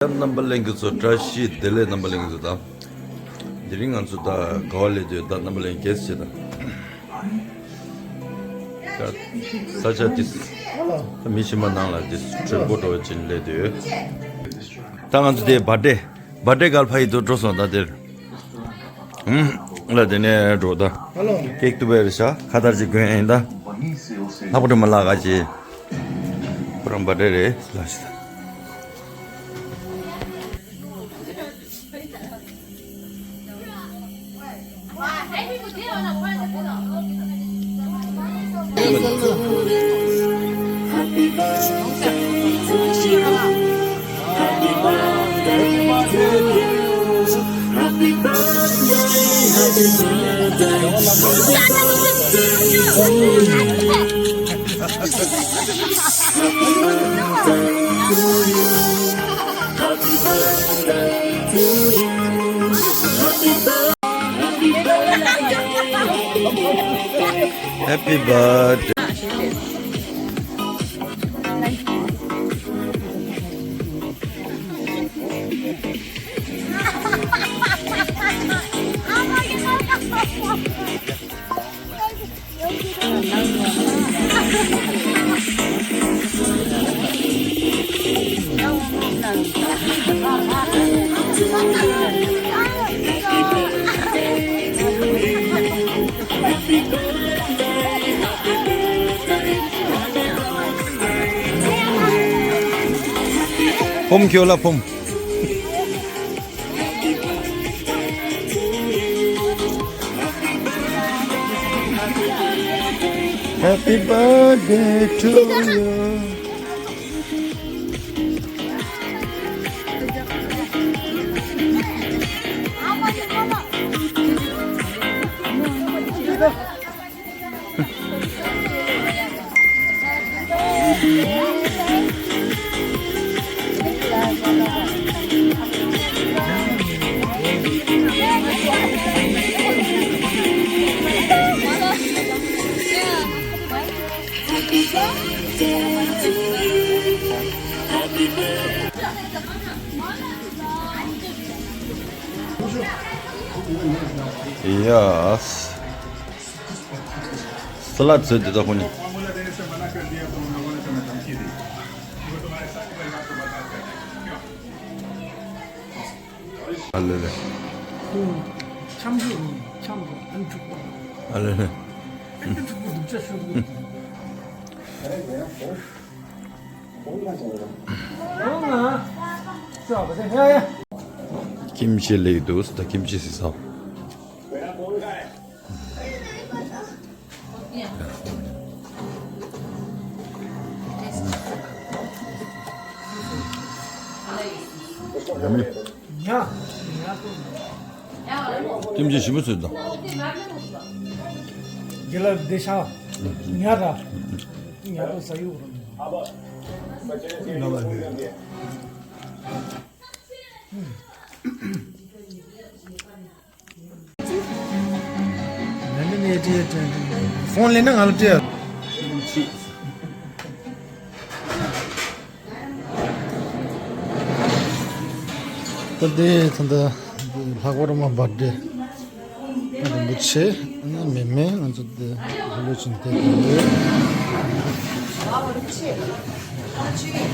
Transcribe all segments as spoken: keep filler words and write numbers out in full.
རྣམ་པ་ལྷན་རྒྱས་ཚོ་བཀྲ་ཤིས་བདེ་ལེགས། རྣམ་པ་ལྷན་རྒྱས་ཚོ་དང་། དེ་རིང་ང་ཚོ་ད་ག་བ་སླེབས་ཡོད། ད་རྣམ་པ་ལྷན་རྒྱས་ཚོ་དང་། ད་ས་ཆ་དེ་ད་མི་ཤི་མ་ནང་ལ་དེ་གྲོས་འགོ་འགྲོ་བ་ཅིག་སླེབས་ཡོད། ད་ང་ཚོ་དེ་བར་ཌེ་བར་ཌེ་གརལ་ཕ་ཡི་དུ་འགྲོ་སོང་། ད་དེར། ཨུམ། ལ་དེ་ནས་འགྲོ་ད། ཧ་ལོ། ཀེག་ཏུ་བེ་རི་ཤ་ཁ་དར་ཅིག་གོན་ཡིན་ད། ལྷག་པ་དུ་མ་ལག་ག་ཅི། ཁོ་རང་བར་ཌེ་རེད་ལ་ཤི་ད། Happy birthday. ཕུམ་ཁྱོད་ལ་ཕུམ། Happy birthday to you. Yes. Salad se de da huni. Ale le. ཁྱམས་ཆུ། ཁྱམས་ཆུ་ཨན་ཕྲུག་པ། Ale le. ཨན་ཕྲུག་པ་སྡུག་ཅག་ཤོར་གི། ཀིམ་ཆི་ལེགས་འདུག་ད་ཀིམ་ཆི་སི་སོ། ཡ་མི། ཀིམ་ཆི་ཞིམ་པོ་བཟོས་དང་། རྒྱལ་ལ་བདེ་ཤ། ཉ་ར། ཉ་ར་ཟ་ཡུག་ར། ཕོན་ལེན་ན་ང་ལ་སྤྲད། ད་དེ་ད་ལྟ་ལྷག་པར་མ་བར་ཌེ་རིན་པོ་ཆེ་ཨ་ནི་མེ་མེ་ང་ཚོ་དེ་ལོ་ཆུང་དེ་དེ་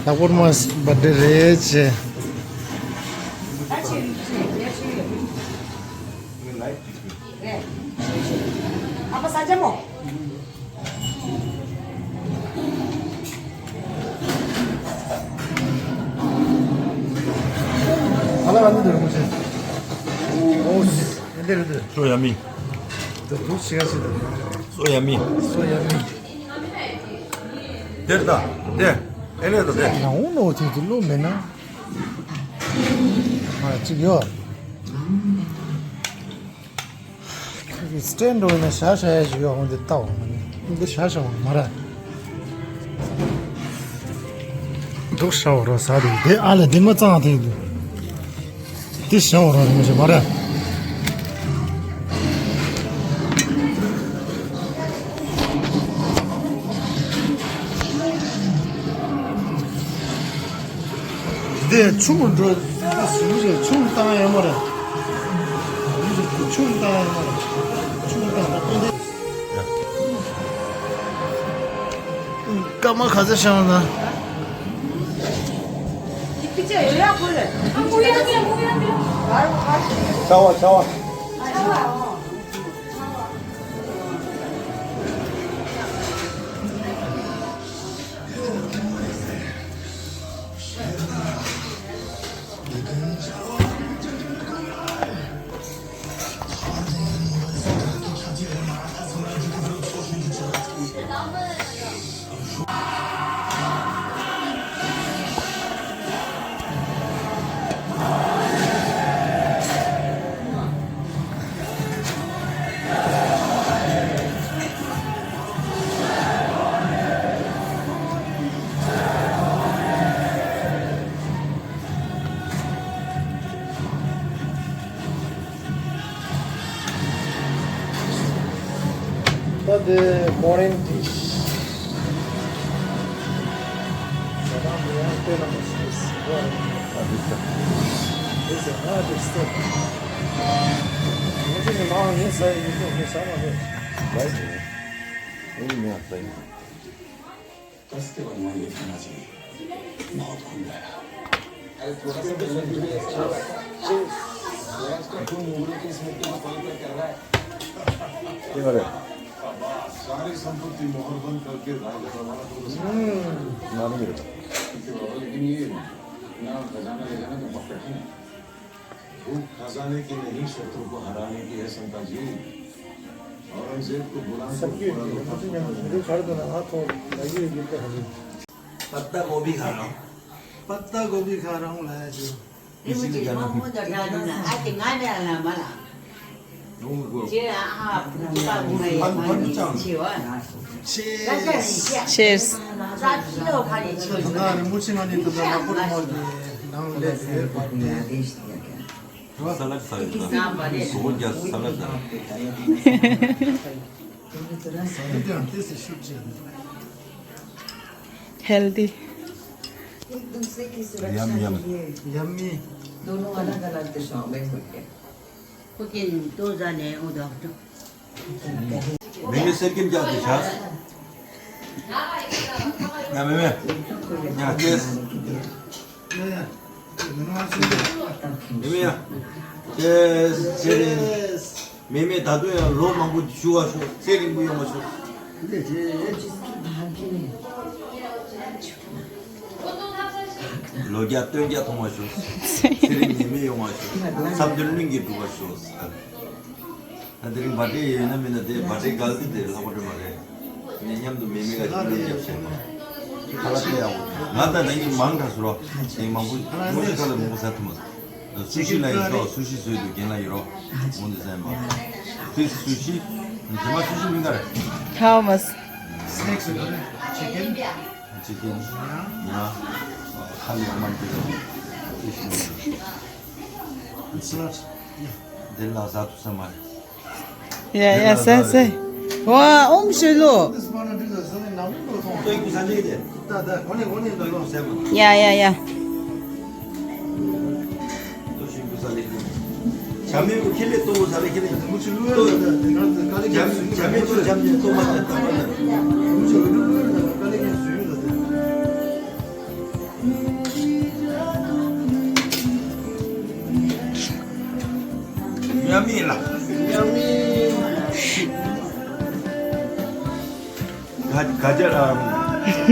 ལྷག་པར་མ་བར་ཌེ་རེད་ཆེ། སོ་ཡ་མི། དེར་ད་དེ་ཨེ་ལེ་ད་དེ། ཡང་འོང་ནོ་དེ་དེ་བློ་མེད་ན། ཨ་ཅིག་ཡོད། ཁྱོད་ཀྱིས་སྟན་འགྲོ་ཡིན་ན་ཞག་ཞག་ཡ་ཞིག་ཡོད་འོང་དེ་ལྟ་འོང་ནི་འདི་ཞག་ཞག་འོང་མ་ར། འདུག་ཞག་འོང་ར་ཟ་དེ་དེ་ཨ་ལེ་དེ་མ་གཙང་དེ་འདུག་དེ་ཞག་འོང་ར་མ་ཞིག་མ་ར། འདི་ཆུང་འགྲོ། འདི་ཟུར་རེ་ཆུང་བཏང་ཡོད་མ་རེད། འདི་ཆུང་བཏང་ཡོད་མ་རེད། ཆུང་བཏང་ད་ཀོན་ཏེ། སྐར་མ་ག་ཚོད་བཞག་ན། ཆ་བ་ཆ་བ། ད་དེ་ཀོ་རེན་ཌིཤ། ད་དེ་ཡང་དེ་ལ་མ་སུ་སུ་བ་རེད། ཨ་དེ་ཚོ། དེ་ཚོ་ང་དེ་སྟོབས། ང་དེ་ནི་མ་ངས་ཟ་ཡི་མི་ཐུབ་ངས་ཟ་མ་ཐུབ། ལ་ཡི་ཨེ་ནི་མེད་ཨ་ཟ་ཡི། दस्ते बनवाइए तानाजी, बहुत खून बह रहा है। अरे थोड़ा सा पहले भी ऐसा लगा था। आज कार्टून मुगलों की इस मिट्टी को पवित्र कर रहा है। ये वाले। सारी संपत्ति मोहरबंद करके राज रवाना करो। हम्म, मालूम है। ठीक है बाबा, लेकिन ये ना खजाना ले जाना तो बहुत कठिन है। भूख खजाने की नहीं, शत्रु को हराने की है संता जी। औरंगजेब को गुलाम को सबकी पूरा होती है, होता मुझे तो नहीं, मुझे छोड़ दो ना, आप तो लगी हुई गिरते हैं। पत्ता गोभी खा रहा हूँ। पत्ता गोभी खा रहा हूँ, लाया जी। ये मुझे मोमो तो डालू ना, आज मैं डालना मला। Cheers. ས་ལད་ཟ་ཡོད་ད། སོ་ཇ་ས་ལད་ཟ། Healthy. Yum, yum. Yummy. दोनों अलग अलग दिशाओं में होते हैं। Cooking, those are the order. མེ་མེ་གསེར་སྐྱེམས་རྒྱག་དེ་བཞག་ཡ་མེ་མེ། ཡ་ཅེས། མེ་མེ་ཡ། ཅེས། ཅེས་རིང་། མེ་མེ་ད་དུང་ཡང་ལོ་མང་པོ་བཞུགས་པ་ཤོག་ཚེ་རིང་པོ་ཡོང་བ་ཤོག་ལོ་བརྒྱ་སྟོང་བརྒྱ་མཐོང་བ་ཤོག་ཚེ་རིང་ནད་མེད་ཡོང་བ་ཤོག་ཚབ་དོན་སྨིན་གྱིས་འགྲུབ་པ་ཤོག་ད་དེ་རིང་བར་ཐི་ཌེ་ཡིན་ན་མིན་ན་དེ་བར་ཐི་ཌེ་གལ་ཏེ་དེ་ལྷག་པ་འདྲ་མ་རེད། ངས་མཉམ་དུ་མེ་མེ་ག་ཅིག་ལས་རྒྱབ་བྱས་མ། ཁ་ལག་དེ་ཡག་པོ། ང་དང་ནང་གི་མང་དྲགས་སུ་རོ། དེ་མང་པོ་མང་པོ་ཞིག་ཁ་ལག་མང་པོ་ཟ་ཐུབ་མ་སོང་། སུ་ཤི་ལ་ཡིན་ཤོག་སུ་ཤི་བཟོས་འདུག་རྒན་ལགས་ཡོད་རོགས། འོང་དུ་ཟ་ཡིན་པ། ཕིས་སུ་ཤི། དེ་མ་སུ་ཤི་མིན་ག་རེད། How much? Snacks, you know, chicken, chicken, yeah, ཁ་ལག་མང་པོ་ཡོད། It's not, yeah. དེ་ལ་ཟ་ཐུབ་ས་མ་རེད། ཡ་ཡ་ཟ་ཟ། ཝ་ཨོམ་ཤོད་ལོ། ཡ་ཡ་ཡ། ཡ་མི་ལ། ཡ་མི། ག་ག་ཅར་ཨམ།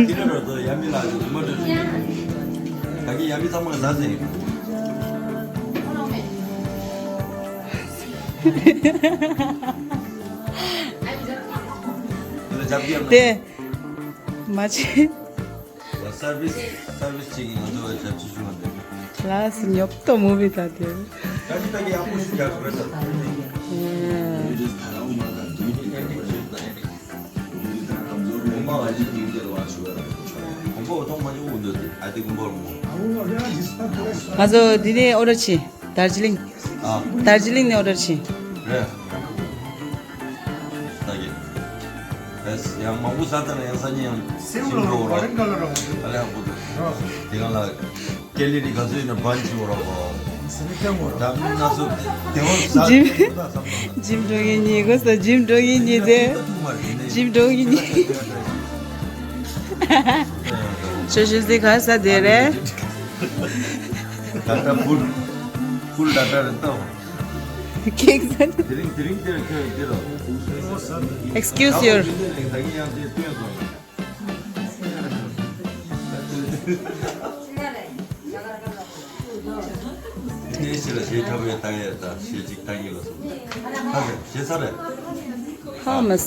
དེ་ར་རོ་ཡ་མི་ལ་མ་འདྲ། ད་གི་ཡ་མི་ཚང་མ་ཟ་ཟེར། དེ་མ་བྱེད། ལ་སར་བིས་སར་བིས་བྱེད་ཀྱི་ང་ཚོ་བ་ཞབས་ཕྱི་ཞུ་བ་འདོད། ལ་སི་ཉོབ་ཏོ་མུ་བི་ད་དེ། ད་ཅི་ད་གི་ཡག་པོ་ཞིག་རྒྱག་དགོས་ད། གོང་པོ་ཐོག་མ་ཉུང་འདོད་དེ་ཨ་དེ་གོང་པོ་རུང་མོ། ང་ཚོ་འདི་ནས་ཨོ་ཌར་བྱས། དར་ཇི་ལིང་། ཨ། དར་ཇི་ལིང་ནས་ཨོ་ཌར་བྱས། རེད། ད་གི། ཡང་མང་པོ་ཟ་ད་ན་ཡང་ས་ཉིན་ཡང་སེའུ་ལ་རོ་ཀོ་རེན་ཀ་ལ་རོ། ཨ་ལེ་ཧ་གོ་དུ། དེ་གང་ལ། ཀེ་ལི་རི་ག་ཚོད་ཡིན་ན་བན་ཅི་འོ་ར་བ། ད་མི་སྣ་ཚོགས་དེ་འོ་ས་ཇིམ་དེ་འོ་ས་ས་ས། ཇིམ་འགྲོ་མཁན་གཉིས་གོ་ས་ཇིམ་འགྲོ་མཁན་གཉིས་དེ། ཇིམ་འགྲོ་མཁན་གཉིས། ཆོས་ཞུ་སི་ག་ས་དེ་རེད། ད་ད་ཕུལ་ཕུལ་ད་ད་རེད་ད། ཁེག་ས་དེ། དེ་རིང་དེ་རིང་དེ་རེད་ཁྱོད་དེ་རོ། Excuse your། ད་གིན་ཡང་དེ་སྟོན་སོང་། དེའི་ཕྱིར་ཞེས་ཁྲ་བོའི་ཏང་ཡས་དང་ཞེས་གཅིག་ཏང་ཡིན་ལ་སོགས། ཁ་ཟེར་ཞེས་ཚར་རེད། How much?